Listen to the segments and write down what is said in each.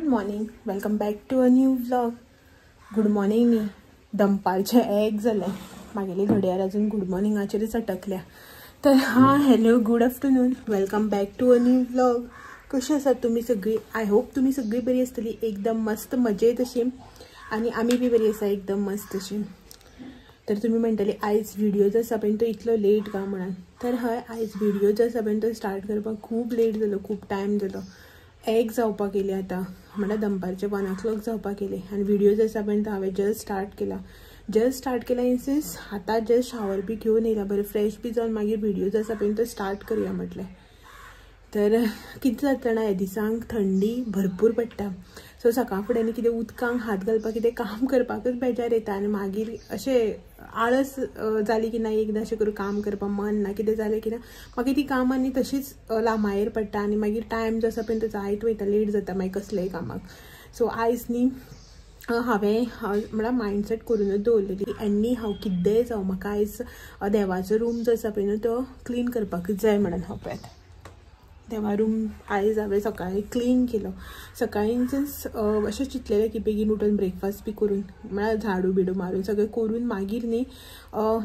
Good morning, welcome back to a new vlog. Good morning न्ही, दनपारचें एक जालें, म्हागेली घडयाळ अजून गुड मॉर्निंगाचेरच अटकल्या. तर हां, hello, good afternoon, welcome back to a new vlog. कशी आसात तुमी सगळीं? I hope तुमी सगळीं बरी आसतली, एकदम मस्त मजेत अशी, आनी आमी बी बरी आसा एकदम मस्त अशी. तर तुमी म्हणटली आयज व्हिडिओ जो आसा पळय तो इतलो लेट का म्हणून. तर हय, आयज व्हिडिओ जो आसा पळय तो स्टार्ट करपाक खूब लेट जालो, खूब टायम जालो. एक जावपाक येयले आतां, म्हणल्यार दनपारचे 1 o'clock जावपाक येयले आनी व्हिडिओ जो आसा पळय तो हांवें जस्ट स्टार्ट केला. जस्ट स्टार्ट केला इन सेन्स आतां जस्ट शावर बी घेवन येयला, बरें फ्रेश बी जावन मागीर व्हिडिओ जो आसा पळय तो स्टार्ट करुया म्हटलें. तर कितें जाता जाणा, ह्या दिसांक थंडी भरपूर पडटा. सो सकाळ फुडें न्ही कितें उदकांक हात घालपाक कितें काम करपाकच बेजार येता आनी मागीर अशें आळस जाली की ना एकदां अशें करून काम करपाक मन ना कितें जालें की ना, मागीर ती कामां न्ही तशीच लांबायेर पडटा आनी मागीर टायम जो आसा पळय तो जायत वयता, लेट जाता मागीर कसलेय कामाक. सो आयज न्ही हांवें म्हळ्यार मायंडसेट करूनच दवरलेली, एनी हांव कितेंय जावं म्हाका आयज देवाचो रूम जो आसा पळय न्हू तो क्लीन करपाकच जाय म्हणून. हांव पळयात देवा रूम आयज हांवें सकाळीं क्लीन केलो. सकाळीं इन सेन्स अशें चिंतलेलें की बेगीन उठून ब्रेकफास्ट बी करून, म्हळ्यार झाडू बिडू मारून सगळें करून मागीर न्ही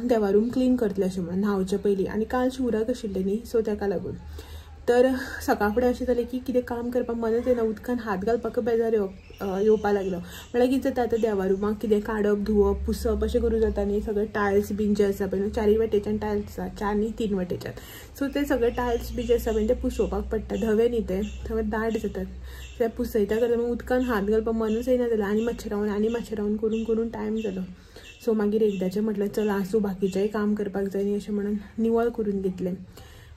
देवा रूम क्लीन करतलें अशें म्हणून न्हांवचे पयलीं. आनी काल शिवराक आशिल्लें न्ही, सो ताका लागून. तर सकाळ फुडें अशें जालें की कितें काम करपाक मनच येना, उदकान हात घालपाक बेजार येवपा लागलो. म्हळ्यार कितें जाता आतां देवा रुमाक कितें काडप, धुवप, पुसप अशें करूं जाता न्ही. सगळे टायल्स बीन जे आसा पळय न्हू, चारूय वाटेच्यान टायल्स आसा, 4 न्ही 3 वाटेच्यान. सो ते सगळे टायल्स बी जे आसा पळय ते पुसोवपाक पडटा, धवे न्ही ते धवे दाट जातात, ते पुसयता करता मागीर उदकान हात घालपाक मनूच येना जालें. आनी मातशें रावन आनी मातशें रावन करून करून टायम जालो. सो मागीर एकदाचें म्हटलें चल आसूं, बाकीचेंय काम करपाक जाय न्ही अशें म्हणून निवळ करून घेतलें.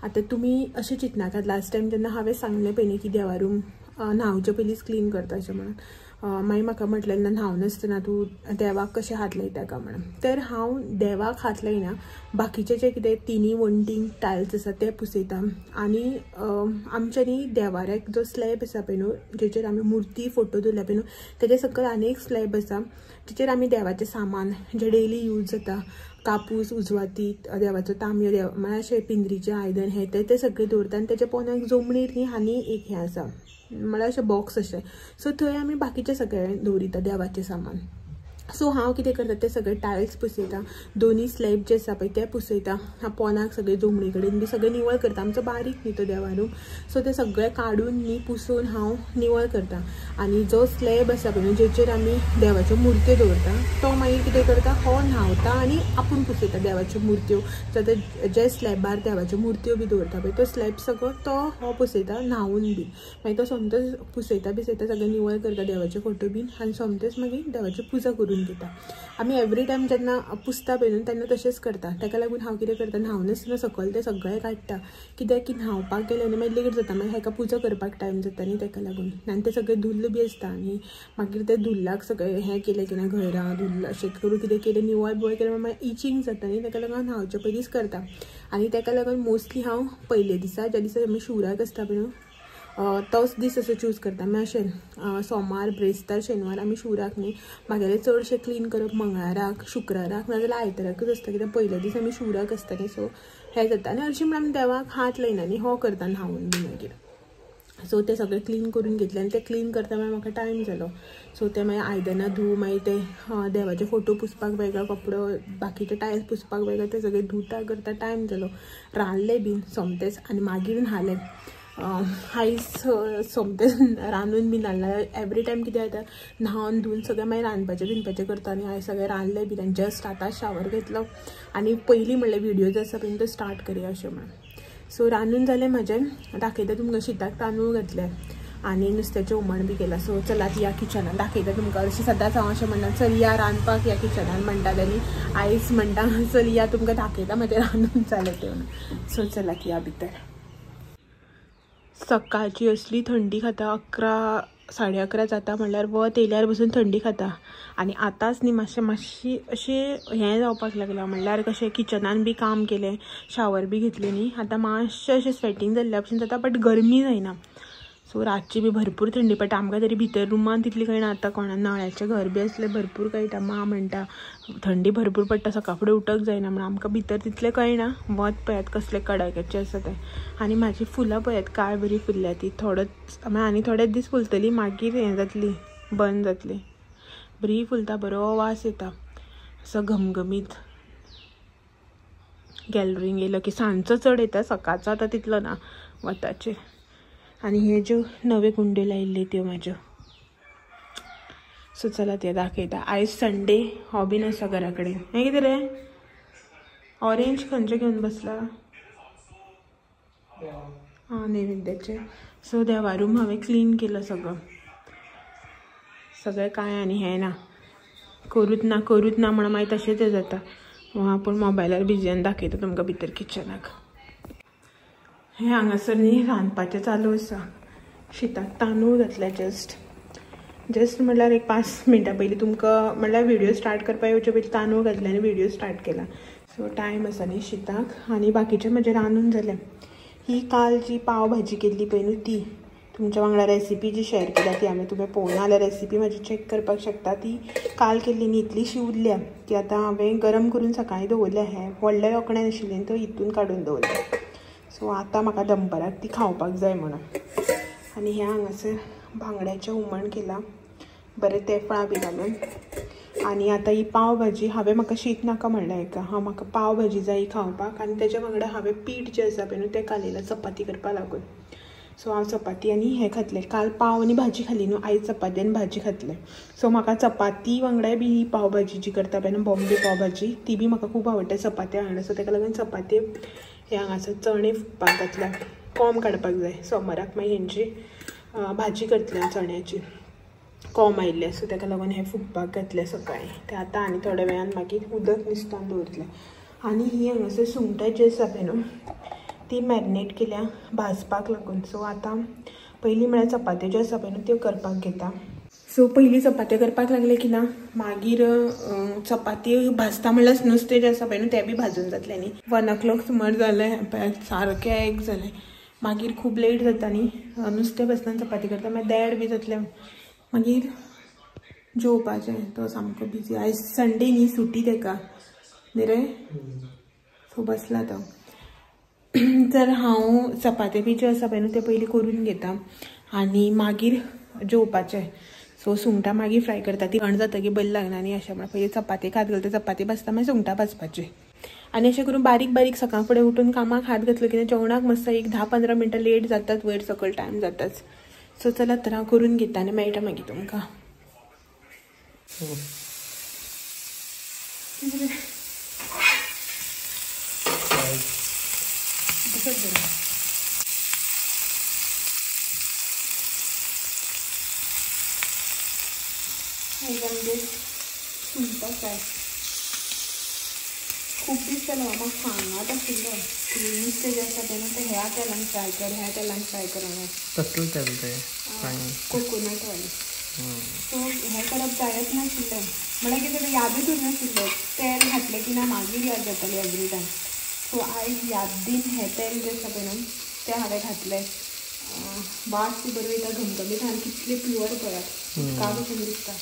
आतां तुमी अशें चिंतनाकात, लास्ट टायम जेन्ना हांवें सांगलें पळय न्ही की देवा रूम न्हांवचे पयलींच क्लीन करता अशें म्हणून, मागीर म्हाका म्हटलें ना न्हांवनासतना तूं देवाक कशें हात लायता काय म्हणून. तर हांव देवाक हात लायना, बाकीचे जे कितें तिनी वण्टींक टायल्स आसा ते पुसयता. आनी आमच्या न्ही देवाऱ्याक जो स्लॅब आसा पळय न्हू, जेचेर आमी मुर्ती फोटो दवरल्या पळय न्हू, तेजे सकयल आनी एक स्लॅब आसा जेचेर आमी देवाचें सामान जें डेली यूज जाता, कापूस, उजवाती, देवाचो तांबयो, देव म्हळ्यार अशें पिंजरीचें आयदन हें तें सगळें दवरता. आनी तेच्या पोंदाक जमनीर न्ही आनी एक हें आसा, म्हळ्यार अशें बॉक्स अशें, सो थंय आमी बाकीचें सगळें दवरिता देवाचें सामान. सो हांव कितें करता ते सगळे टायल्स पुसयता, दोनी स्लॅब जे आसा पळय ते पुसयता, पोंदाक सगळे जमनी कडेन बी सगळें निवळ करता. आमचो बारीक न्ही तो देवा रूम, सो ते सगळें काडून न्ही पुसून हांव निवळ करता. आनी जो स्लॅब आसा पळय न्हू जेचेर आमी देवाच्यो मुर्त्यो दवरता तो मागीर कितें करता, हो न्हांवता आनी आपूण पुसयता देवाच्यो मुर्त्यो. जाता जे स्लॅबार देवाच्यो मुर्त्यो बी दवरता पळय तो स्लॅब सगळो तो हो पुसयता न्हांवून बी. मागीर तो सोमतोच पुसयता बिसयता सगळें निवळ करता देवाचे फोटो बीन, आनी सोमतेच मागीर देवाची पुजा करून घेता. आमी एवरी टायम जेन्ना पुसता पळय न्हू तेन्ना तशेंच करता. ताका लागून हांव कितें करता, न्हांवनासतना सकयल तें सगळें काडटा, कित्याक की न्हांवपाक गेलें न्ही मागीर लेट जाता, मागीर हेका पुजा करपाक टायम जाता न्ही ताका लागून. आनी तें सगळें धुल्ल बी आसता आनी मागीर तें धुल्लाक सगळें हें केलें की ना घरां धुल्ल अशें करून कितें केलें निवळ बिवळ केलें मागीर इचींग जाता न्ही, ताका लागून हांव न्हांवचे पयलींच करता. आनी ताका लागून मोस्टली हांव पयले दिसा, ज्या दिसा आमी शिवराक आसता पळय न्हू तोच दीस असो चूज करता. मागीर अशें सोमार, ब्रेस्तार, शेनवार आमी शिवराक न्ही, म्हागेलें चडशें क्लीन करप मंगळाराक, शुक्राराक नाजाल्यार आयताराकूच आसता, कित्याक पयले दीस आमी शिवराक आसता न्ही, सो हें जाता. आनी हरशीं म्हणल्यार आमी देवाक हात लायना न्ही, हो करता न्हांवून बी मागीर. सो तें सगळें क्लीन करून घेतलें आनी तें क्लीन करता मागीर म्हाका टायम जालो. सो तें मागीर आयदनां धूव, मागीर तें देवाचे फोटो पुसपाक वेगळो कपडो, बाकीचे टायल्स पुसपाक वेगळो, तें सगळें धुता करता टायम जालो. रांदलें बीन सोमतेंच आनी मागीर न्हालें. आयज सोमतेंच रांदून बी न्हालें. एवरी टायम कितें जाता न्हावन धुवन सगळें मागीर रांदपाचें बिनपाचें करता आनी आयज सगळें रांदलें बीन आनी जस्ट आतां शावर घेतलो आनी पयलीं म्हणलें व्हिडियो जो आसा पळय तो स्टार्ट करया अशें म्हणून. सो रांदून जालें म्हाजें, दाखयता तुमकां. शिताक तांदूळ घातले आनी नुस्त्याचें हुमण बी केलां. सो चलात या किचनान दाखयता तुमकां. अशें सदांच हांव अशें म्हणटा चल या रांदपाक या किचनान म्हणटालें न्ही, आयज म्हणटा चल या तुमकां दाखयता म्हाजें रांदून जालें तें म्हणून. सो चलात या भितर. सकाळची असली थंडी खाता, 11, 11:30 जाता म्हणल्यार वत येयल्यार बसून थंडी खाता. आनी आतांच न्ही मातशें मातशी अशें हें जावपाक लागलां, म्हणल्यार कशें किचनान बी काम केलें, शावर बी घेतलें न्ही, आतां मातशें अशें स्वेटींग जाल्ल्या भशेन जाता, बट गरमी जायना. सो रातची बी भरपूर थंडी पडटा. आमकां तरी भितर रुमान तितली कळना. आतां कोणा नळ्याचें घर बी आसलें भरपूर कळटा. माँ म्हणटा थंडी भरपूर पडटा, सकाळ फुडें उठक जायना म्हणून आमकां भितर तितलें कळना. वत पळयात कसलें कडाक्याचें आसा तें. आनी म्हाजी फुलां पळयात काय बरी फुलल्या ती. थोडोच आनी थोडेच दीस फुलतली, मागीर हें जातली, बंद जातली. बरी फुलता, बरो वास येता असो घमघमीत. गॅलरीन येयलो की सांजचो चड येता, सकाळचो आतां तितलो ना वताचेर. आनी हे ज्यो नवे कुंड्यो लायिल्ल्यो त्यो म्हाज्यो. सो चला ते दाखयता. आयज संडे, हो बीन आसा घरा कडेन. हें कितें रे ऑरेंज खंयचें घेवन बसला? आं, नैवेद्याचें. सो देवा रूम हांवें क्लीन केलो सगळो, सगळें कांय आनी हें ना, करूच ना करूच ना म्हणून मागीर तशेंच हें जाता. आपूण मोबायलार बिजी आनी दाखयता तुमकां भितर किचनाक. हें हांगासर न्ही रांदपाचें चालू आसा. शिताक तांदूळ घातले जस्ट जस्ट म्हळ्यार एक 5 मिनटां पयलीं तुमकां म्हळ्यार व्हिडियो स्टार्ट करपा येवचे पयलीं तांदूळ घातले आनी व्हिडियो स्टार्ट केला. सो टायम आसा न्ही शिताक. आनी बाकीचें म्हजें रांदून जालें. ही काल जी पाव भाजी केल्ली पळय न्हू ती तुमच्या वांगडा रेसिपी जी शेअर केल्या ती हांवें, तुमी पळोवना जाल्यार रेसिपी म्हाजी चॅक करपाक शकता. ती काल केल्ली न्ही इतलीशी उरल्या ती आतां हांवें गरम करून सकाळीं दवरल्या. हें व्हडल्या रोकण्यान आशिल्लें तो हितून काडून दवरलें. सो आतां म्हाका दनपाराक ती खावपाक जाय म्हणून. आनी हें हांगासर बांगड्याचें हुमण केलां बरें तेफळां बी घालून. आनी आतां ही पाव भाजी हांवें म्हाका शीत नाका म्हणलें हेका, हांव म्हाका पाव भाजी जाय खावपाक. आनी तेज्या वांगडा हांवें पीठ जें आसा पळय न्हू तें कालयलां चपाती करपा लागून. सो हांव चपाती आनी हें खातलें. काल पाव आनी भाजी खाली न्हू, आयज चपाती आनी भाजी खातलें. सो म्हाका चपाती वांगडाय बी ही पाव भाजी जी करता पळय न्हू बॉम्बे पाव भाजी ती बी म्हाका खूब आवडटा चपात्या वांगडा. सो तेका लागून चपाती हे हांगासर चणे फुटपाक घातल्या, कोंब काडपाक जाय सोमाराक मागीर हेंची भाजी करतलें हांव चण्याची. कोंब आयिल्लें सो तेका लागून हें फुटपाक घातलें सकाळीं. तें आतां आनी थोड्या वेळान मागीर उदक निस्तोन दवरतलें. आनी ही हांगासर सुंगटां जी आसा पळय न्हू ती मॅरिनेट केल्या भाजपाक लागून. सो आतां पयलीं म्हळ्यार चपात्यो ज्यो आसा पळय न्हू त्यो करपाक घेता. सो पयलीं चपात्यो करपाक लागले की ना मागीर चपाती भाजता म्हणल्यार नुस्तें जें आसा पळय न्हू तें बी भाजून जातलें न्ही. 1 o'clock सुमार जालें पळय, सारकें एक जालें. मागीर खूब लेट जाता न्ही नुस्तें भाजतना चपाती करता मागीर 1.5 बी जातलें. मागीर जेवपाचें तो सामको बिजी. आयज संडे न्ही सुटी तेका न्ही रे, सो बसला तो. तर हांव चपाती बी ज्यो आसा पळय न्हू ते पयलीं करून घेता आनी मागीर जेवपाचें. सो सुंगटां मागीर फ्राय करता, ती थंड जातकीर बरी लागना न्ही. अशें म्हणून पयलीं चपाती हात घालता, चपाती भाजता मागीर सुंगटां भाजपाची. आनी अशें करून बारीक बारीक सकाळ फुडें उठून कामाक हात घातलो की जेवणाक मस्त एक 10-15 मिनटां लेट जातात, वयर सकयल टायम जाताच. सो चला तर हांव करून घेता आनी मेळटा मागीर तुमकां. सुंगटां फ्राय खूब दीस जाले म्हाका सांगात आशिल्लें की नुस्तें जें आसा तें न्हू तें ह्या तेलान फ्राय कर, ह्या तेलान फ्राय कर म्हणून. कसलें तेल तें? Coconut oil. सो हें करप जायच नाशिल्लें, म्हणल्यार कितें तें यादूच उरनाशिल्लें. तेल घातलें की ना मागीर याद जाताली एवरी टायम. सो आयज यादीन हें तेल जें आसा पळय न्हू तें हांवें घातलें. वास बी बरो येता घमघमीत आनी कितलें प्युअर पळयात उदका भशेन दिसता.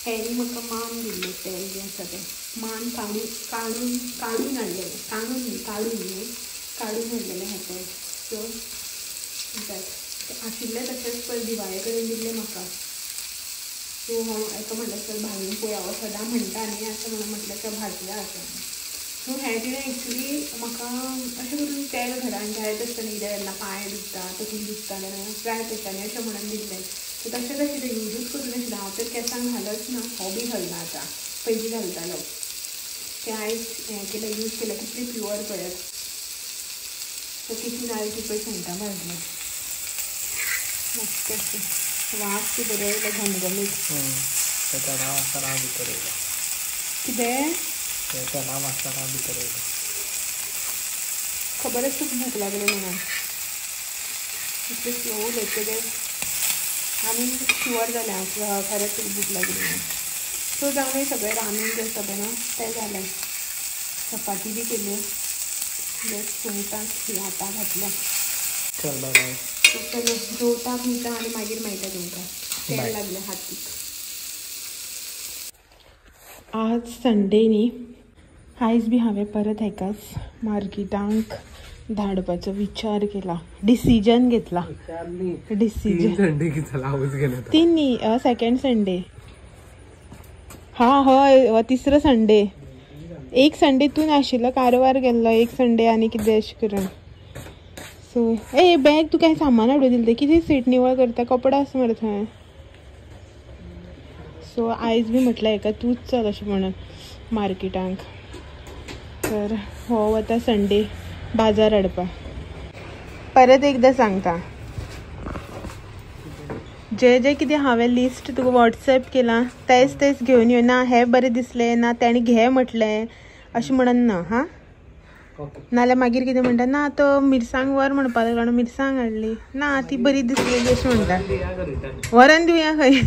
हेंणी म्हाका मान दिल्लें तेल जें आसा तें, मान काडून काडून काडून हाडलेलें, काडून न्ही काडून न्हू काडून हाडलेलें हें तेल. सो आशिल्लें तशेंच पळय दिवाळे कडेन दिल्लें म्हाका. सो हांव एका म्हणल्यार चल भाजून पळोवया, हो सदां म्हणटा न्ही अशें म्हणून म्हटलें चल भाजया अशें. सो हें तिणें एक्चुली म्हाका अशें करून तेल घरान जायत आसतना कित्याक जेन्ना पांय दुखता तकली दुखता तेन्ना फ्राय करता न्ही अशें म्हणून दिल्लें. सो तशें तशें तें यूजूच करूं नाशिल्लें. हांव तर केंसांक घालच ना, हो बी घालना आतां, पयलीं घालतालो. तें आयज हें केलें, यूज केलें, कितलें प्युअर पळयात. सो कितली आयज पळय सुंगटां भाजलीं मस्त अशें वास बी बरो येयलो घमघमीत. कितें खबर आसा तुका भूक लागली म्हणून इतलें स्लो उलयता तें आनी शुअर जालें हांव खरेंच तुका भूक लागली म्हणून. सो जावं सगळें रांदून जें आसा पळय न्हू तें जालें, चपाती बी केल्यो, जस्ट सुंगटां ही आतां घातल्या. चल बाय बाय. चलो जेवता पिता आनी मागीर मेळटा तुमकां. तेल लागलें हातीक. आज संडे न्ही, आयज बी हांवें परत हेकाच मार्केटांक धाडपाचो विचार केला, डिसिजन घेतला. डिसिजन तीन न्ही, सेकंड संडे. हा हय, हो तिसरो संडे. एक संडे तूं नाशिल्लो कारवार गेल्लो, एक संडे आनी कितें अशें करून. सो ए बॅग तूं कांय सामान हाडून दिलें, कितें सीट निवळ करता, कपडो आसा मरे थंय. सो आयज बी म्हटलें हेका तूंच चल अशें म्हणून मार्केटांक. तर हो वता संडे बाजार हाडपाक. परत एकदां सांगता, जे जे कितें हांवें लिस्ट तुका वॉट्सएप केलां तेच तेच घेवन यो. ना हें बरें दिसलें ना तेणें घे म्हटलें अशें म्हणून ना. हां, नाल्यार मागीर कितें म्हणटा, ना तो मिरसांग व्हर म्हणपाक लागलो आनी मिरसांग हाडली ना ती बरी दिसलेली अशें म्हणटा. व्हरून दिवया खंय.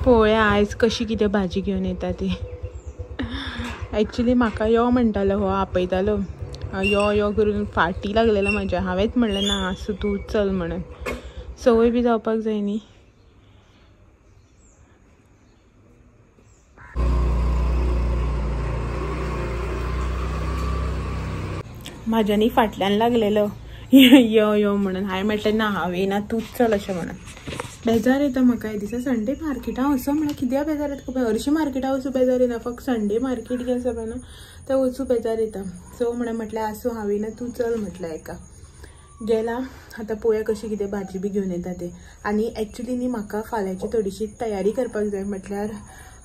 पळोवया आयज कशी कितें भाजी घेवन येता ती. एक्चुली म्हाका यो म्हणटालो, हो आपयतालो यो यो करून फाटी लागलेलो म्हाज्या. हांवेंच म्हणलें ना आसूं तूं चल म्हणून. संवय बी जावपाक जाय न्ही. म्हाज्यानी फाटल्यान लागलेलो यो यो म्हणून. हांवें म्हटलें ना हांव येना तूंच चल अशें म्हणून. बेजार येता म्हाका हे दिसा संडे मार्केटां वचो म्हळ्यार कित्याक बेजार येता खबर, हरशीं मार्केटां वचूं बेजार येना, फक्त संडे मार्केट जें आसा पळय न्हू तें वचूं बेजार येता. सो म्हणून म्हटलें आसूं हांव येना तूं चल म्हटलें हेका. गेला आतां पळोवया कशी कितें भाजी बी घेवन येता ते. आनी एक्चुली न्ही म्हाका फाल्यांची थोडीशी तयारी करपाक जाय. म्हटल्यार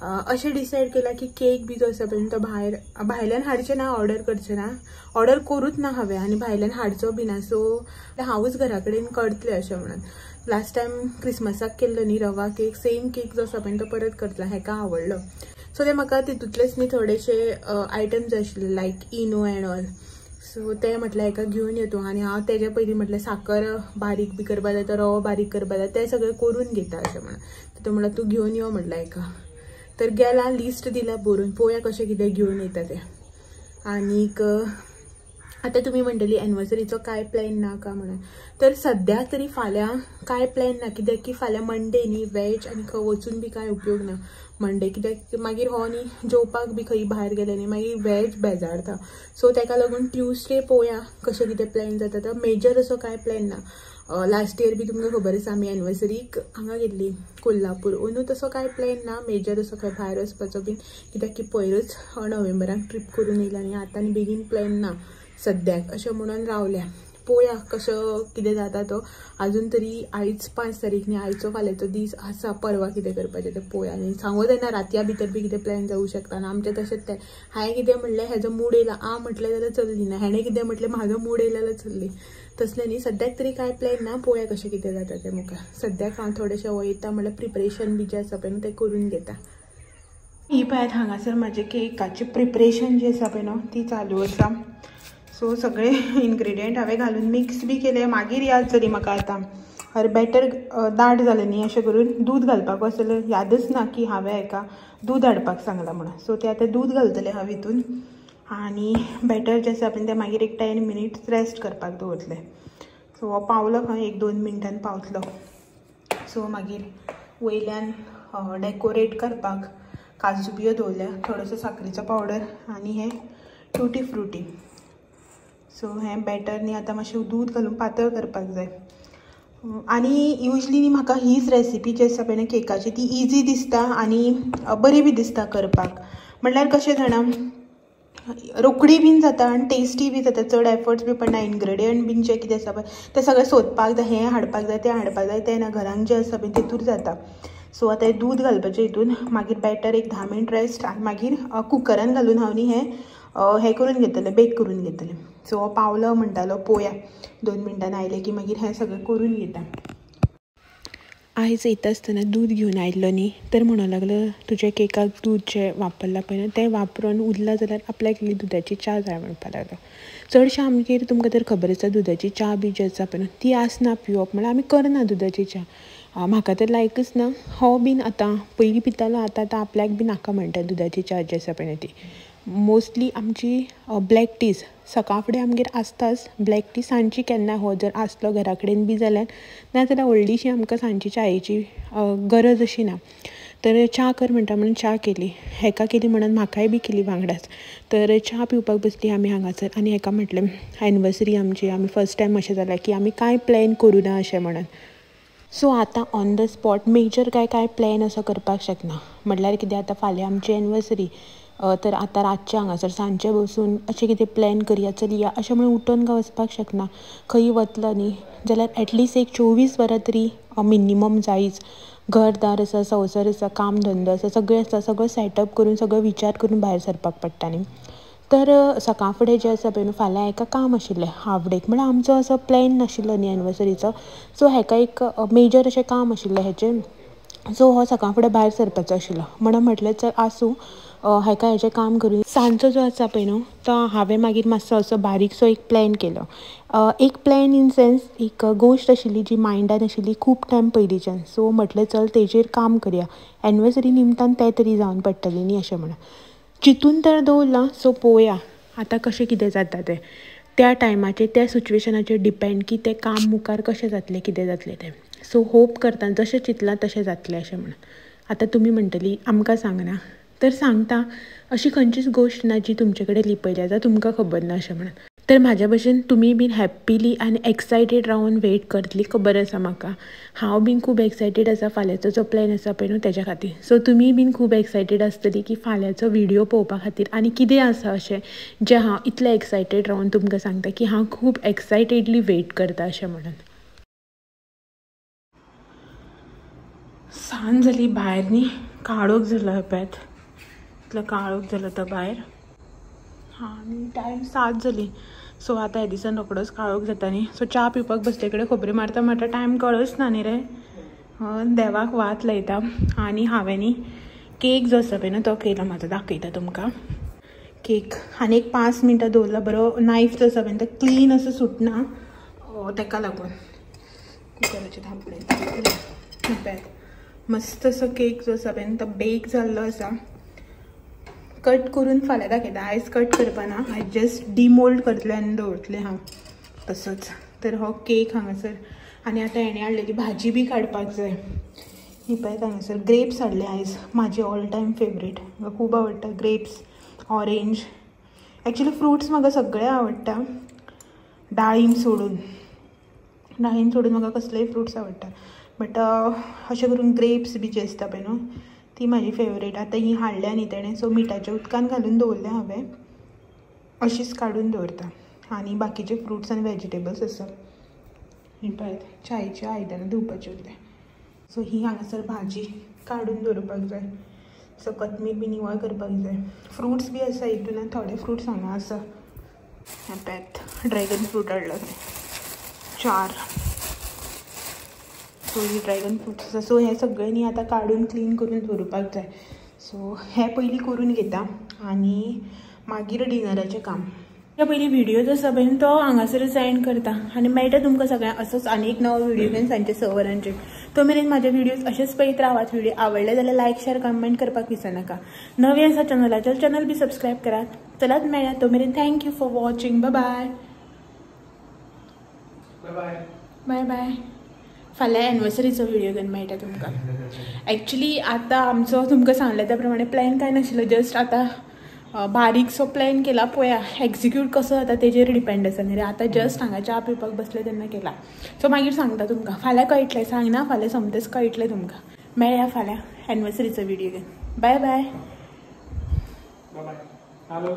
अशें डिसायड केलां की केक बी जो आसा पळय तो भायर भायल्यान हाडचें ना, ऑर्डर करचें ना, ऑर्डर करूच ना हांवें आनी भायल्यान हाडचो बी ना. सो हांवूच घरा कडेन करतलें अशें म्हणून. लास्ट टायम क्रिसमसाक केल्लो न्ही रवा केक, सेम केक जो आसा पळय तो परत करतलो, हेका आवडलो. सो ते म्हाका तितूंतलेच न्ही थोडेशे आयटम्स जाय आशिल्ले लायक इनो एंड ऑल. सो ते म्हटल्यार हेका घेवन येतो. आनी हांव तेज्या पयलीं म्हटल्यार साकर बारीक बी करपा जाय, तो रवो बारीक करपा जाय, तें सगळें करून घेता अशें म्हणून. तो म्हणल्यार तूं घेवन यो म्हटल्यार हेका. तर गेला, लिस्ट दिला बरोवन, पळोवया कशें कितें घेवन येता तें. आनीक आतां तुमी म्हणटली एनिवर्सरीचो कांय प्लॅन ना का म्हणून, तर सद्याक तरी फाल्यां कांय प्लॅन ना. कित्याक की फाल्यां मंडे न्ही, वेज आनी खंय वचून बी कांय उपयोग ना मंडे. कित्याक मागीर हो न्ही जेवपाक बी खंय भायर गेले न्ही मागीर वेज बेजारता. सो ताका लागून ट्युजडे पळोवया कशें कितें प्लॅन जाता. तर मेजर असो कांय प्लॅन ना. लास्ट इयर बी तुमकां खबर आसा आमी एनिवर्सरीक हांगा गेल्ली कोल्हापूर. अंदू तसो कांय प्लॅन ना मेजर असो खंय भायर वचपाचो बीन, कित्याक की पयरूच नोव्हेंबराक ट्रीप करून येयला आनी आतां आनी बेगीन प्लॅन ना सद्याक अशें म्हणून रावल्या. पळोवया कसो कितें जाता तो. अजून तरी आयज 5 तारीख न्ही, आयचो फाल्यांचो दीस आसा, परवा कितें करपाचें तें पळोवया. आनी सांगू जायना रातया भितर बी कितें प्लॅन जावूं शकता. आनी आमचें तशेंच तें, हांवें कितें म्हणलें हेजो मूड येयला आ म्हटलें जाल्यार चल्ली ना, हेणें कितें म्हटलें म्हाजो मूड येयला जाल्यार चल्ली, तसलें न्ही. सद्याक तरी कांय प्लॅन ना, पळोवया कशें कितें जाता तें मुखार. सद्याक हांव थोडेशें वयता म्हणल्यार प्रिपरेशन बी जें आसा पळय न्हू तें करून घेता. ही पळयात हांगासर म्हाजें केकाचें प्रिपरेशन जें आसा पळय न्हू ती चालू आसा. सो सगळे इन्ग्रेडियंट हांवें घालून मिक्स बी केले. मागीर याद जाली म्हाका आतां अरे बॅटर दाट जालें न्ही अशें करून दूद घालपाक आसलें, यादच ना की हांवें हेका दूद हाडपाक सांगलां म्हणून. सो तें आतां दूद घालतलें हांव हितून आनी बॅटर जें आसा पळय तें मागीर एक 10 मिनिट्स रेस्ट करपाक दवरतलें. सो हो पावलो खंय 1-2 मिनटान पावतलो. सो मागीर वयल्यान डेकोरेट करपाक काजू बियो दवरल्या, थोडोसो साकरीचो पावडर आनी हें टुटी फ्रुटी. सो हें बॅटर न्ही आतां मातशें दूद घालून पातळ करपाक जाय. आनी युजली न्ही म्हाका हीच रेसिपी जी आसा पळय केकाची ती इजी दिसता आनी बरी बी दिसता करपाक. म्हणल्यार कशें जाणा, रोखडी बीन जाता आनी टेस्टी बी जाता, चड एफर्ट्स बी पडना. इन्ग्रेडियंट बीन जे कितें आसा पळय तें सगळें सोदपाक जाय, हें हाडपाक जाय तें हाडपाक जाय, तें ना घरान जें आसा पळय तितूर जाता. सो आतां हें दूद घालपाचें हितून, मागीर बॅटर एक 10 मिनट रेस्ट आनी मागीर कुकरान घालून हांव न्ही हें हें करून घेतलें, बेक करून घेतलें. सो पावलो म्हणटालो पळोवया 2 मिनटान आयलें की मागीर हें सगळें करून घेता. आयज येता आसतना दूद घेवन आयिल्लो न्ही, तर म्हणूंक लागलो तुज्या केकाक दूद जें वापरलां पळय न्हू तें वापरून उरलां जाल्यार आपल्याक इल्ली दुदाची च्या जाय म्हणपाक लागलो. चडशें आमगेर तुमकां तर खबर आसा दुदाची च्या बी जी आसा पळय न्हू ती आसना पिवप, म्हणल्यार आमी करना दुदाची च्या. म्हाका तर लायकच ना. हो बीन आतां पयलीं पितालो, आतां आतां आपल्याक बी नाका म्हणटा दुदाची च्या जी आसा पळय ती. मोस्टली आमची ब्लॅक टीज सकाळ फुडें आमगेर आसताच ब्लॅक टी. सांजची केन्ना हो जर आसलो घरा कडेन बी जाल्यार, नाजाल्यार व्हडलीशी आमकां सांजची च्यायेची गरज अशी ना. तर च्या कर म्हणटा म्हणून च्या केली, हेका केली म्हणून म्हाकाय बी केली वांगडाच. तर च्या पिवपाक बसली आमी हांगासर आनी हेका म्हटलें एनिवर्सरी आमची, आमी फर्स्ट टायम अशें जालें की आमी कांय प्लॅन करूं ना अशें म्हणून. सो आतां ऑन the spot major काय काय प्लॅन असो करपाक शकना. म्हटल्यार कितें, आतां फाल्यां आमची एनिवर्सरी, तर आतां रातचें हांगासर सांजचें बसून अशें कितें प्लॅन करया चलया अशें म्हणून उठोन काय वचपाक शकना. खंय वतलो न्ही जाल्यार एटलिस्ट एक 24 वरां तरी मिनिमम जायच. घरदार आसा, संवसार आसा, काम धंदो आसा, सगळें आसा, सगळो सेटअप करून सगळो विचार करून भायर सरपाक पडटा न्ही. तर सकाळ फुडें जें आसा पळय न्हू फाल्यां हेका काम आशिल्लें हाफ डेक, म्हळ्यार आमचो असो प्लॅन नाशिल्लो न्ही एनिवर्सरीचो. सो हेका एक मेजर अशें काम आशिल्लें हेचें. सो हो सकाळ फुडें भायर सरपाचो आशिल्लो म्हणून म्हटलें चल आसूं हेका हेचें काम करूं. सांजचो जो आसा पळय न्हू तो हांवें मागीर मातसो असो बारीकसो एक प्लॅन केलो. एक प्लॅन इन सेन्स एक गोश्ट आशिल्ली जी मायंडान आशिल्ली खूब टायम पयलींच्यान. सो म्हटलें चल तेजेर काम करया, एनिवर्सरी निमतान तें तरी जावन पडटलें न्ही अशें म्हणून चिंतून तर दवरलां. सो पळोवया आतां कशें कितें जाता तें, त्या टायमाचेर त्या सिच्युएशनाचेर डिपेंड की तें काम मुखार कशें जातलें कितें जातलें तें. सो होप करता जशें चिंतलां तशें जातलें अशें म्हणून. आतां तुमी म्हणटली आमकां सांगना, तर सांगता अशी खंयचीच गोश्ट ना जी तुमचे कडेन लिपयल्या जाल्यार तुमकां खबर ना अशें म्हणून. तर म्हाज्या भशेन तुमी बीन हॅप्पीली आनी एक्सायटेड रावन वेट करतली खबर आसा म्हाका. हांव बीन खूब एक्सायटेड आसा फाल्यांचो जो प्लॅन आसा पळय न्हू तेज्या खातीर. सो तुमी बीन खूब एक्सायटेड आसतली की फाल्यांचो व्हिडियो पळोवपा खातीर आनी कितें आसा अशें जें हांव इतलें एक्सायटेड रावन तुमकां सांगता की हांव खूब एक्सायटेडली वेट करता अशें म्हणून. सांज जाली भायर न्ही, काळोख जालो पेत, इतलो काळोख जालो तो भायर. हां आनी टायम 7 जाली. सो आतां ह्या दिसान रोकडोच काळोख जाता न्ही. सो च्या पिवपाक बसले कडेन खबरी मारता मारता टायम कळच ना न्ही रे. देवाक वात लायता आनी हांवें न्ही केक जो आसा पळय न्हू तो केला म्हाजो, दाखयता तुमकां केक. आनी एक 5 मिनटां दवरला बरो, नायफ जो आसा पळय तो क्लीन असो सुटना तेका लागून कुकराचें धांपणें. मस्त असो केक जो आसा पळय तो बेक जाल्लो आसा. कट करून फाल्यां दाखयता, आयज कट करपाना, आयज जस्ट डिमोल्ड करतलें आनी दवरतलें हांव तसोच. तर हो केक हांगासर आनी आतां हेणें हाडलेली भाजी बी काडपाक जाय. ही पळय हांगासर ग्रेप्स हाडले आयज, म्हाजे ऑल टायम फेवरेट, म्हाका खूब आवडटा ग्रेप्स, ऑरेंज. एक्चुली फ्रुट्स म्हाका सगळे आवडटा, डाळीम सोडून. डाळीम सोडून म्हाका कसलेय फ्रुट्स आवडटा, बट अशें करून ग्रेप्स बी जे आसता पळय न्हू ती म्हाजी फेवरेट. आतां ही हाडल्या न्ही तेणें, सो मिठाच्या उदकान घालून दवरल्या हांवें, अशीच काडून दवरता. आनी बाकीचे फ्रुट्स आनी वेजिटेबल्स आसा. ही पळय च्यायेची आयदनां धुवपाची उरल्या. सो ही हांगासर भाजी काडून दवरपाक जाय. सो कोथमीर बी निवळ करपाक जाय. फ्रुट्स बी आसा हितून, थोडे फ्रुट्स हांगा आसा. हें पळयात ड्रॅगन फ्रूट हाडलो 4. सो ही ड्रॅगन फ्रुट्स आसा. सो हें सगळें न्ही आतां काडून क्लीन करून दवरपाक जाय. सो हें पयलीं करून घेता आनी मागीर डिनराचें काम. त्या पयलीं व्हिडियो जो आसा पळय तो हांगासरच एंड करता आनी मेळटा तुमकां सगळ्यांक असोच आनी एक नवो व्हिडियो घेवन सांजचे 6 वरांचेर. तो मेरेन म्हाजे व्हिडियोज अशेच पळयत रावात. व्हिडियो आवडले जाल्यार लायक शेअर कमेंट करपाक विसरनाका. नवे आसा चॅनलाचेर चॅनल बी सबस्क्रायब करात. चलात मेळया तो मेरेन. Thank you for watching. Bye bye. Bye bye. फाल्यां एनिवर्सरीचो व्हिडियो घेवन मेळटा तुमकां. एक्चुली आतां आमचो तुमकां सांगलें त्या प्रमाणे प्लॅन कांय नाशिल्लो, जस्ट आतां बारीकसो प्लॅन केला. पळया एक्झिक्यूट कसो जाता तेजेर डिपेंड आसा न्ही रे. आतां जस्ट हांगा च्या पिवपाक बसले तेन्ना केला. सो मागीर सांगता तुमकां फाल्यां कळटलें, सांगना फाल्यां सोमतेंच कळटलें तुमकां. मेळया फाल्यां एनिवर्सरीचो व्हिडियो घेवन. Bye bye. Hello.